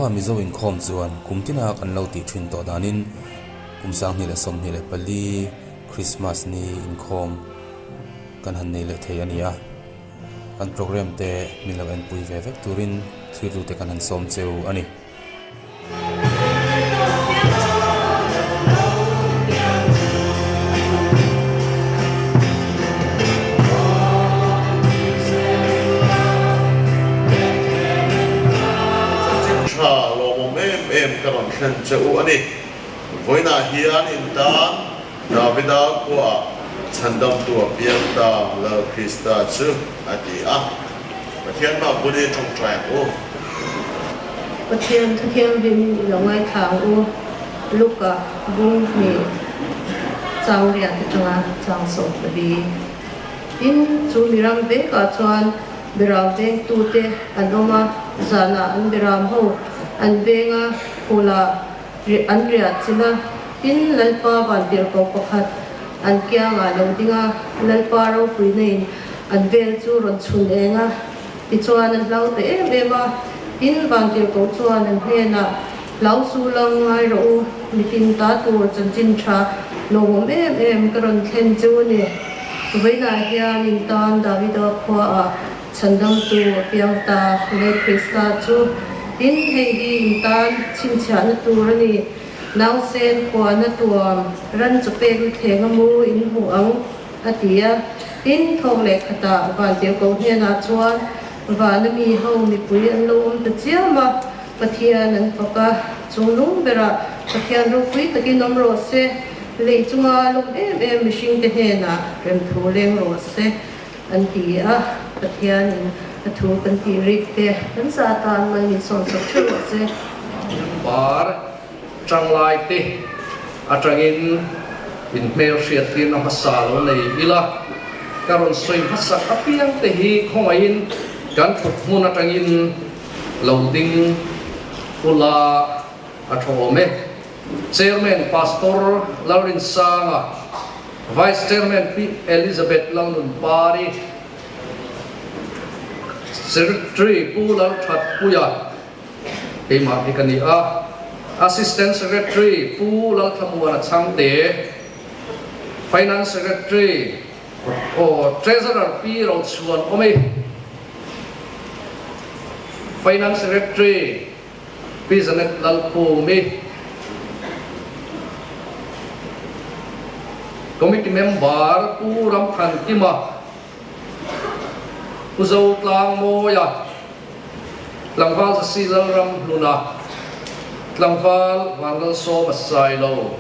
Ottawa Mizo inkhawm chuan kum tina kan lo tih thin tawh danin kum 2024 Krismas ni inkhawm kan han nei leh thei a ni a. Kan program te min lo enpui ve vek turin thirtute kan han sawm cheu a ni. Chanchin tha lawmawm em em ka rawn thlen che u a ni. Vawiinah hian in tan Davida khuaah chhandamtu a piang ta Lal Krista chu a ti a. Pathian hma bul i tawngtai ang u. Pathian thu thianghlim i lo ngaithla ang u. Luka bung hnih chang riat atanga chang 14. Tin, chu miram vekah chuan beram vengtute an awm a, zanah an beram ho an veng a, khulah an riah chilh a. Tin, Lalpa vantirhkoh pakhat an kiangah lo ding a, Lalpa ropuina in an vel chu rawn chhun eng a, tichuan an hlau ta em em a. Tin, vantirhkoh chuan an hnenah, Hlau su lang ngai rawh u, mitin ta tur chanchin tha lawmawm em em ka rawn thlen chu a ni. Vawiinah hian in tan Davida khuaah chhandamtu a piang ta leh Krista chu. Tin, hei hi in tan chhinchhiahna tur a ni. Nausen khuana tuam ran chaw pek na thleng a mu in hmu ang, a ti a. Tin, thawk leh khatah Vantirhkoh hnenah chuan vana mi ho mipui an lo awm ta chiam a, Pathian an fak a, chung lung berah Pathian ropui takin awm rawh se, lei chunga lawm em em mihringte hnenah remthu leng rawh se, an ti a. Pathianin a thu kan tih rik te kan za tan mal min sawn chawp theuh rawh se. Par tanglai te atangin in hmelhriattirna hmasa lo nei ila, ka rawn sawi hmasak apiang te hi khawngaihin kan thut hmun atangin lo ding ula a tha awm e. Chairman Pastor Lalrinsanga, Vice Chairman Pi Elizabeth Lalnunpari, Secretary Pu Lalthatpuia, keimah hi ka ni a, Assistant Secretary Pu Lalthlamuana Chhangte, Finance Secretary aw Treasurer Pi Rochhuan Awmi, Finance Secretary Pi Janet Lalkhumi, Committee Member Pu Ramthankima, Pu Zotlangmawia, Tlangval Zasi Lalramhluna, Tlangval Vanlalsawma Sailo.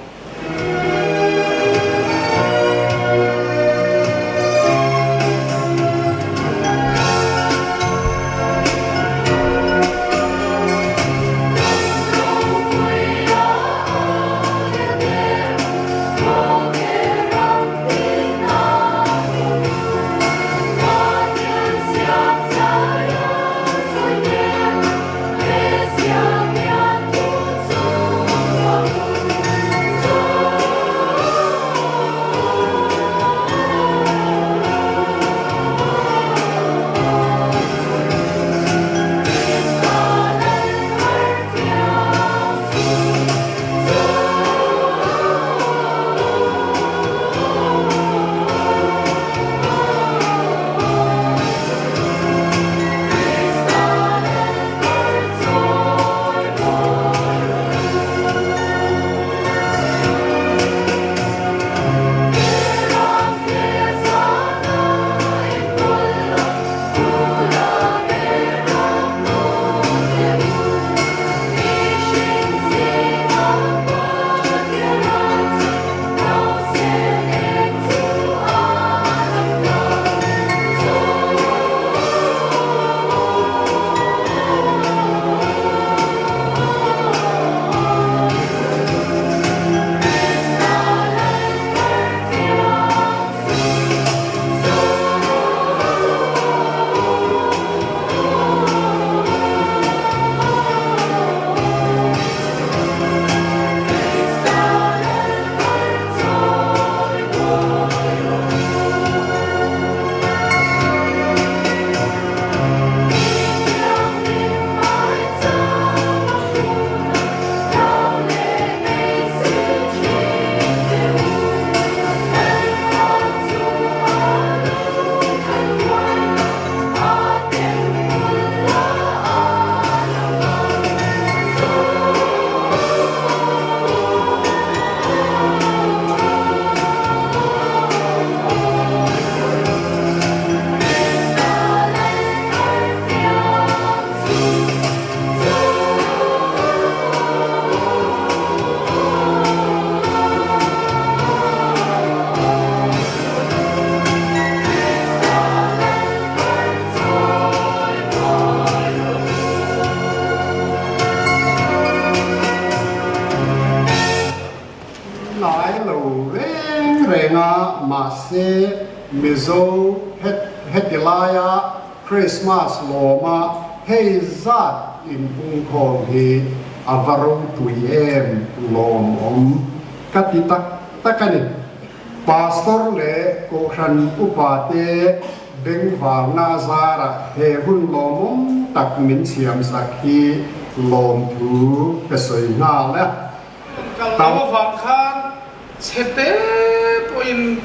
Mizo heti laia Krismas lawma hei zat inpungkhawm hi a va ropui em lawmawm ka ti tak tak a ni. Pastor leh Kohhran upate bengvarna zarah he hun lawmawm tak min siamsak hi lawmthu ka sawi nghal e. Kal lo avang khan chhe te pawhin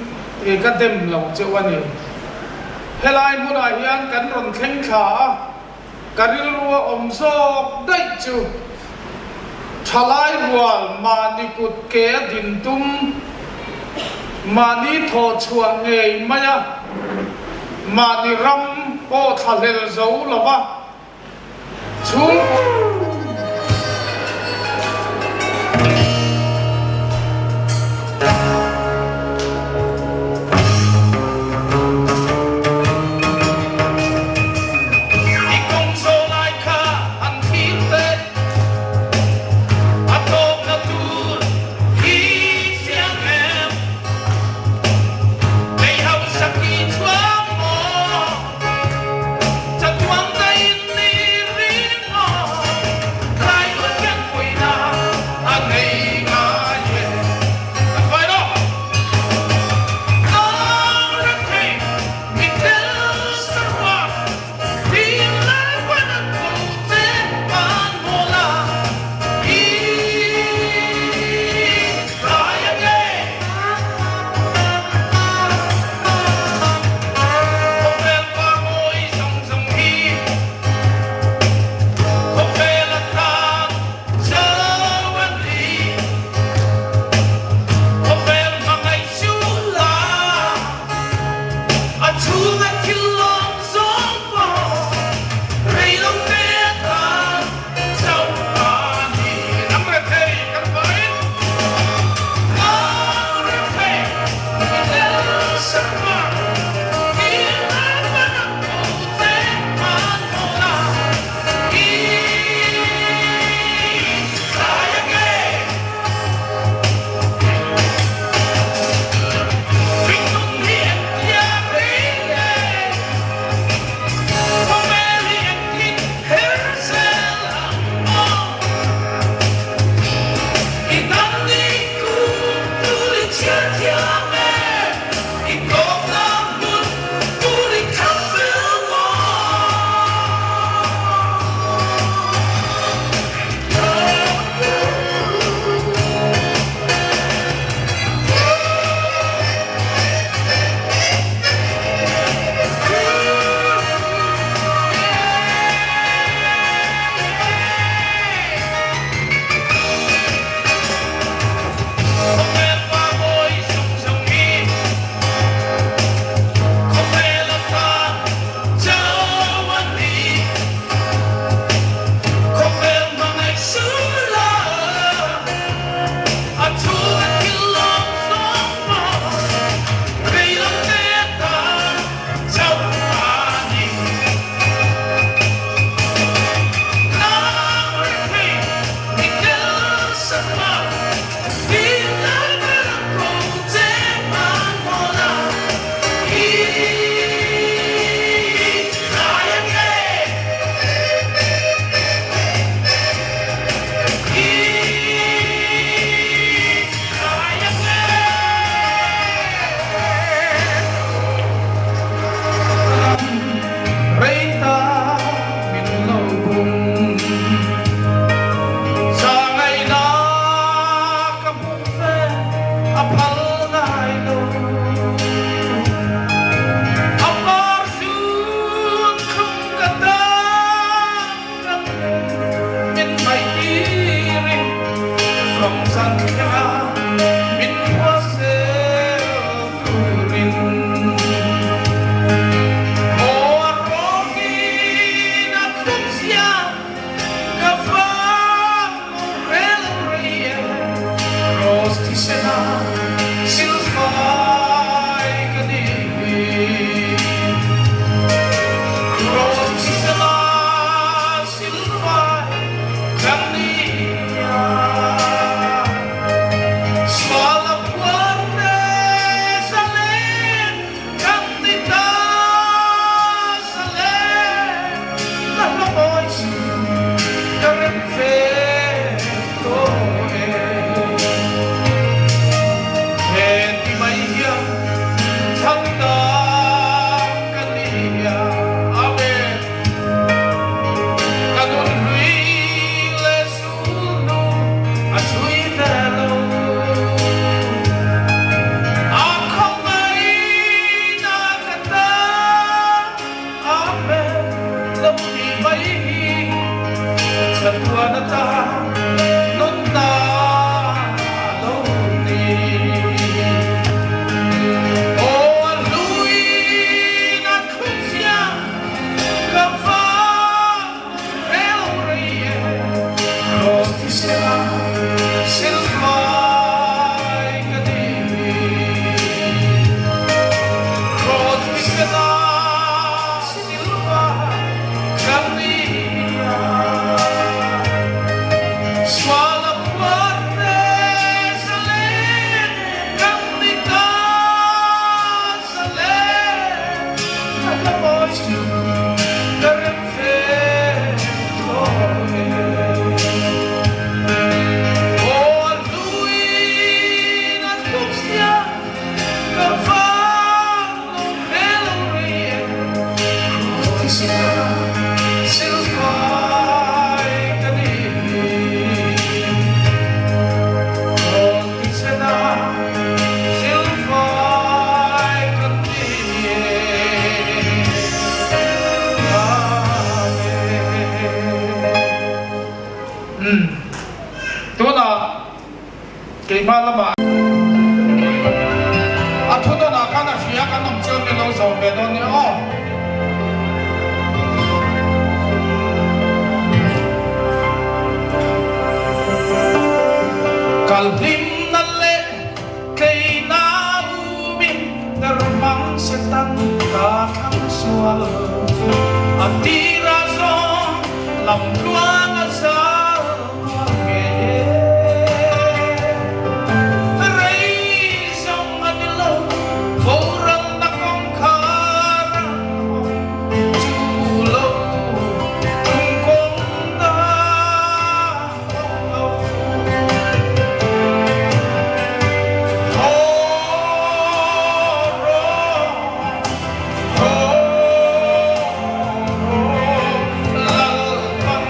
ka dem lo cheu a ni. Helai hmunah hian kan rawn thleng thla a, ka rilru a awm zawk daih chu thalai rual mahni kut ke a din tum, mahni thawh chhuah ngei mai a, mahni ram pawh thlahlel zo lova chhungkua. I kawng zawh lai kha an thlir teh, a tawpna tur hi chiang em? Kei hausa ki chhuak maw? Chatuang daih ni ring maw? lo tih mai hi chatuan atan nunna a lo ni. Aw a hluin a thlukzia ka vang rel rei e, Kraws thisena silfai ka ni. Kraws thisena silfai ka ni a. Sual a phuat te zalen kan ni ta zalen a hla mawi chu ka rem fe tawh e. Aw a hluin a tluk sia ka vang lo ve lo rei e. Krus thisena silfai ka ni. Krus thisena silfai ka ni e. Amen. Tunah keimah lamah. A thunawnah khan a hria kan awm chuan min lo zawm ve dawn nia aw. Kal hlimna leh tleina umin darmang setan ka thlang sual a tira zawng lam tluang a zal nuam nge e. Rei zawng a ni lo boralna kawngkhar a hawn chu lo tum kawng dah awm lo. Haw rawh, haw rawh, Lalpan.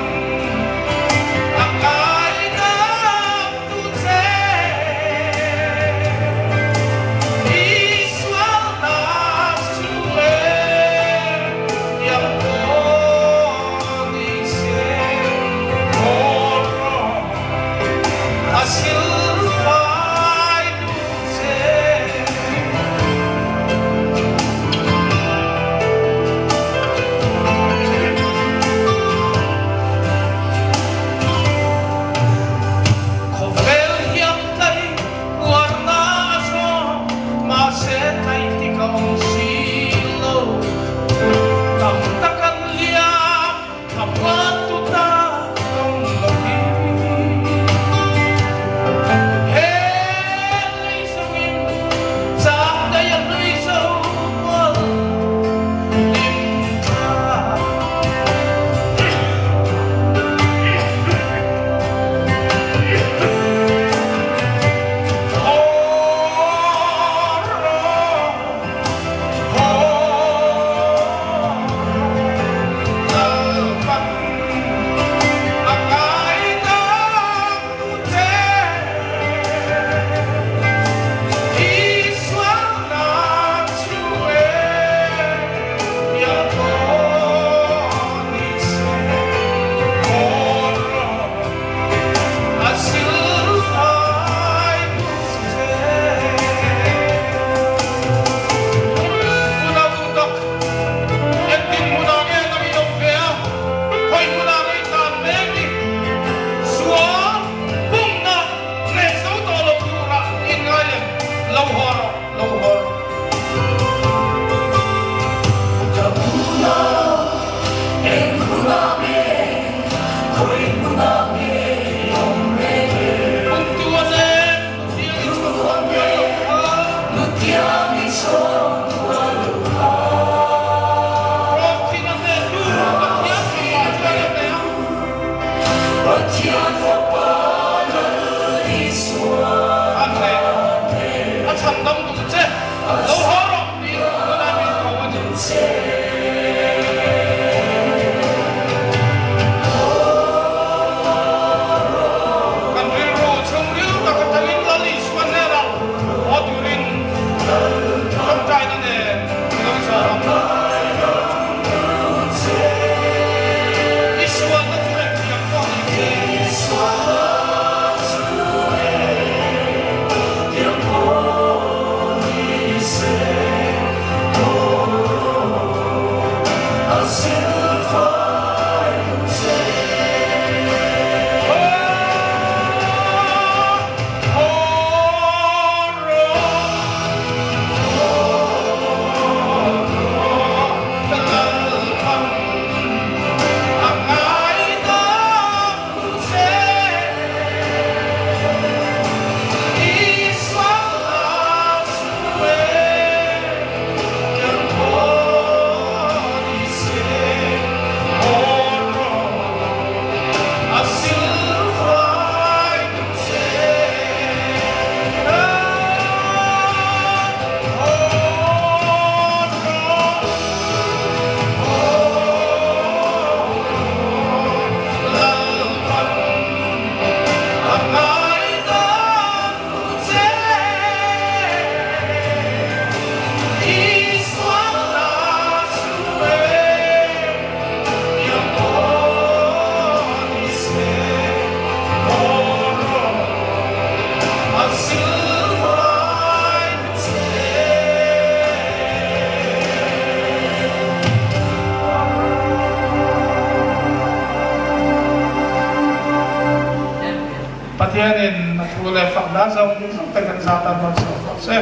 Pathianin a thu leh fakna zawng zawng te kan zat a malsawm rawh se.